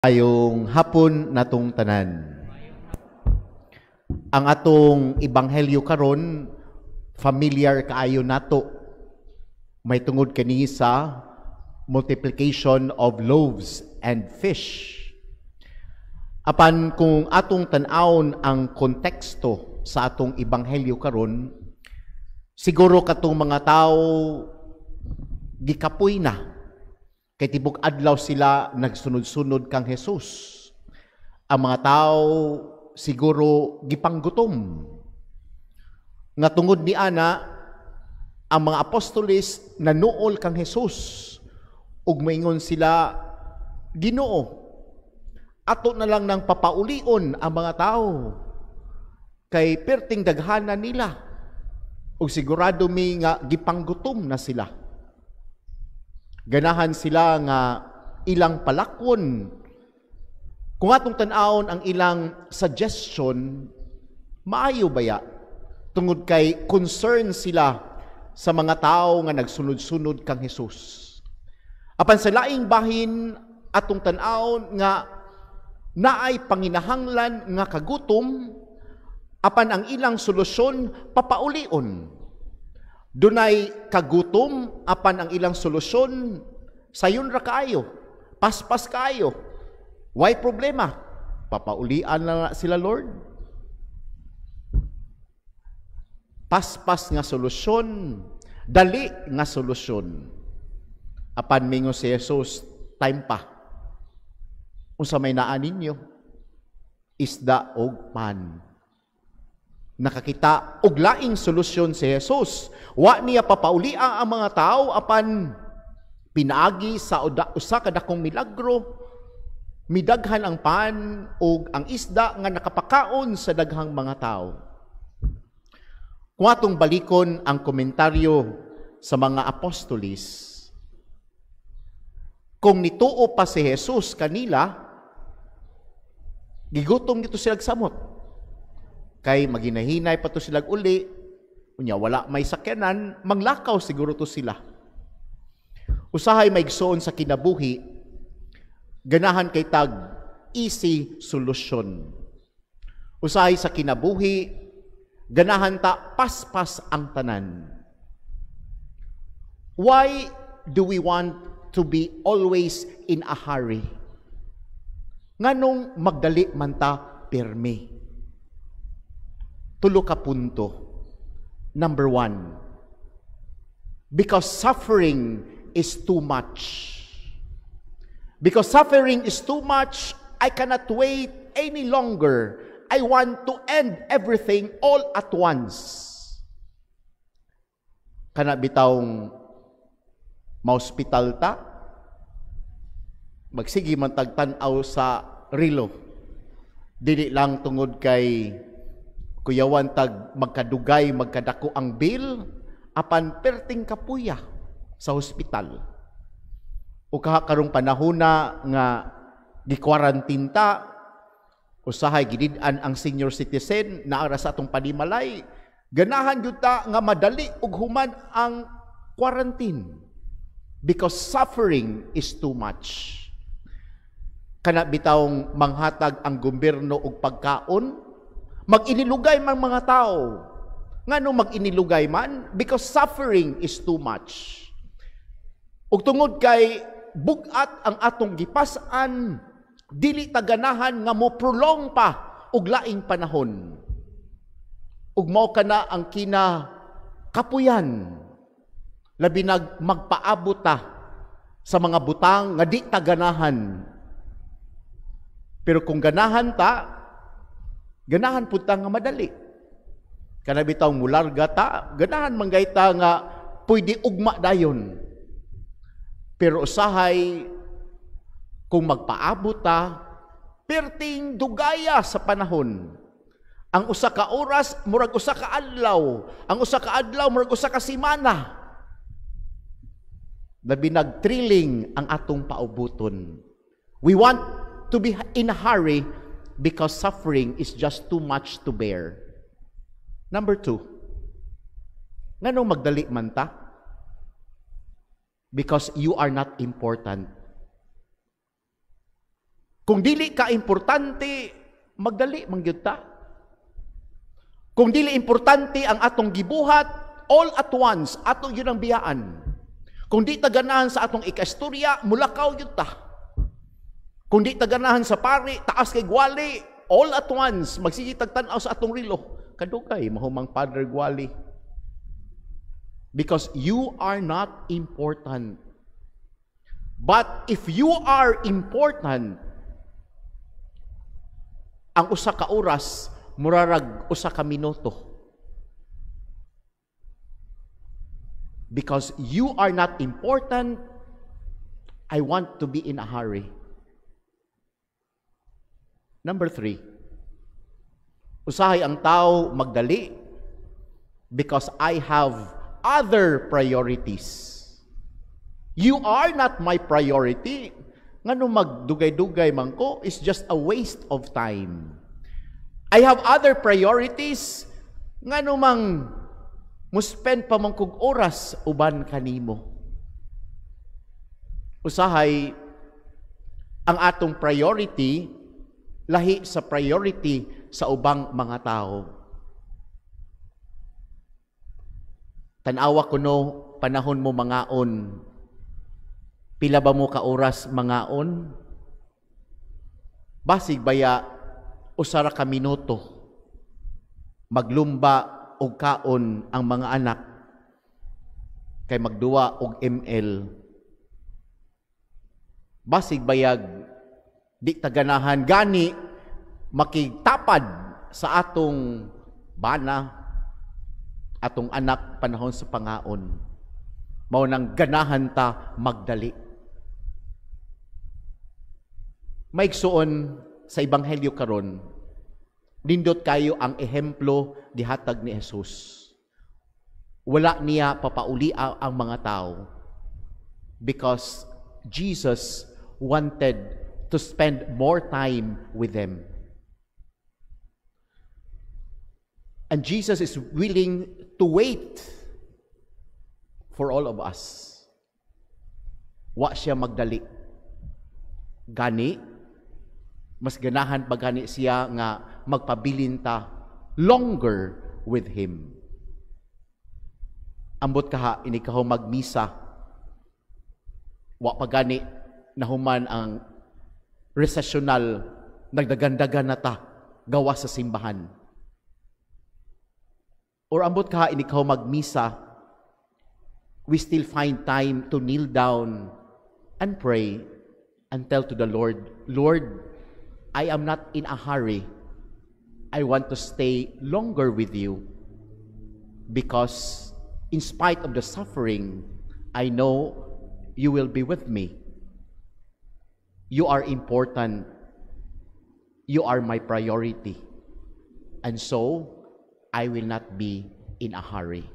Maayong hapon natong tanan. Ang atong ebanghelyo karon familiar kaayo nato. May tungod kani sa multiplication of loaves and fish. Apan kung atong tan-awon ang konteksto sa atong ebanghelyo karon, siguro katong mga tao gikapoy na kay tibok adlaw sila nagsunod-sunod kang Jesus. Ang mga tao siguro gipanggutom. Nga tungod ni ana, ang mga apostoles nanuol kang Jesus ug maingon sila, "Ginoo, ato na lang nang papaulion ang mga tao kay perting daghana nila ug sigurado mi nga gipanggutom na sila." Ganahan sila nga ilang palakwon. Kung atong tan-awon ang ilang suggestion, maayo baya? Tungod kay concern sila sa mga tao nga nagsunod-sunod kang Jesus. Apan sa laing bahin, atong tan-awon nga naay panginahanglan nga kagutom, apan ang ilang solusyon papaulion. Dunay kagutom, apan ang ilang solusyon sayon ra kaayo, paspas kaayo. Why problema? Papaulian na sila, Lord. Paspas nga solusyon, dali nga solusyon. Apan mingon si Jesus, "Time pa. Unsa may naa ninyo?" "Isda og pan." Nakakita og laing solusyon si Jesus. Wa niya papaulia ang mga tao, apan pinaagi sa usa ka dakong milagro, midaghan ang pan ug ang isda nga nakapakaon sa daghang mga tao. Kung atong balikon ang komentaryo sa mga apostolis, kung nituo pa si Jesus kanila, gigutom dito sila samot. Kay maginahinay pa to sila uli, unya wala may sakyanan, manglakaw siguro to sila. Usahay maigsoon sa kinabuhi, ganahan kay tag easy solution. Usahay sa kinabuhi, ganahan ta paspas ang tanan. Why do we want to be always in a hurry? Nganong magdali man ta pirmi? Tulo ka punto. Number one, because suffering is too much. Because suffering is too much, I cannot wait any longer. I want to end everything all at once. Kana bitawng maospital ta, magsige man tagtan-aw sa relo. Dili lang tungod kay kuyawan tag magkadugay, magkadako ang bill, apan perting kapuya sa hospital. O karong panahona nga gi-quarantine ta, usahay gidid-an ang senior citizen naara sa atong panimalay, ganahan gyud ta nga madali ug human ang quarantine because suffering is too much. Kana bitawng manghatag ang gobyerno og pagkaon, mag-inilugay man mga tao. Ngano mag-inilugay man? Because suffering is too much. Ug tungod kay bug-at ang atong gipas-an, dili ta ganahan nga mo prolong pa og laing panahon. Ug mao kana ang kina kapuyan. Labi nag magpaabot ta sa mga butang nga di ta ganahan. Pero kung ganahan ta, ganahan pud ta nga madali. Kana bitaw mularga ta, ganahan man ta nga pwede ugma dayon. Pero usahay kung magpaabot ta, perting dugaya sa panahon. Ang usa ka oras murag usa ka adlaw, ang usa ka adlaw murag usa ka semana. Labi nag-thrilling ang atong paubuton. We want to be in a hurry because suffering is just too much to bear. Number two, nganong magdali man ta? Because you are not important. Kung dili ka importante, magdali man gyud ta. Kung dili importante ang atong gibuhat, all at once, ato gyud ang biyaan. Kung di ta ganahan sa atong ikaistorya, mulakaw gyud ta. Kung di ta ganahan sa pari, taas kay gwali, all at once, magsige tag tan-aw sa atong relo. Kadugay, mahumang Father Gwali. Because you are not important. But if you are important, ang usa ka oras murarag usa ka minuto. Because you are not important, I want to be in a hurry. Number 3, usahay ang tao magdali because I have other priorities. You are not my priority. Ngano magdugay-dugay man ko is just a waste of time. I have other priorities. Ngano mang mo-spend pa man kog oras uban kanimo. Usahay ang atong priority lahi sa priority sa ubang mga tao. Tan-awa kuno panahon mo mangaon. Pila ba mo ka oras mangaon? Basig baya usa ra ka minuto maglumba og kaon ang mga anak kay magduwa og ML. Basig bayag di ta ganahan gani makigtapad sa atong bana, atong anak panahon sa pangaon. Mao nang ganahan ta magdali. Maigsuon sa ebanghelyo karon, nindot kayo ang ehemplo gihatag ni Jesus. Wala niya papaulia ang mga tao because Jesus wanted to spend more time with them. And Jesus is willing to wait for all of us. Wa siya magdali. Gani, mas ganahan pa gani siya nga magpabilin ta longer with Him. Ambot kaha, ini kaho magmisa. Wa pa gani nahuman ang recessional, nagdagandagan na ta gawa sa simbahan. Or ambot kaha, ini kaho magmisa, we still find time to kneel down and pray and tell to the Lord, "Lord, I am not in a hurry. I want to stay longer with you because in spite of the suffering, I know you will be with me. You are important. You are my priority. And so, I will not be in a hurry."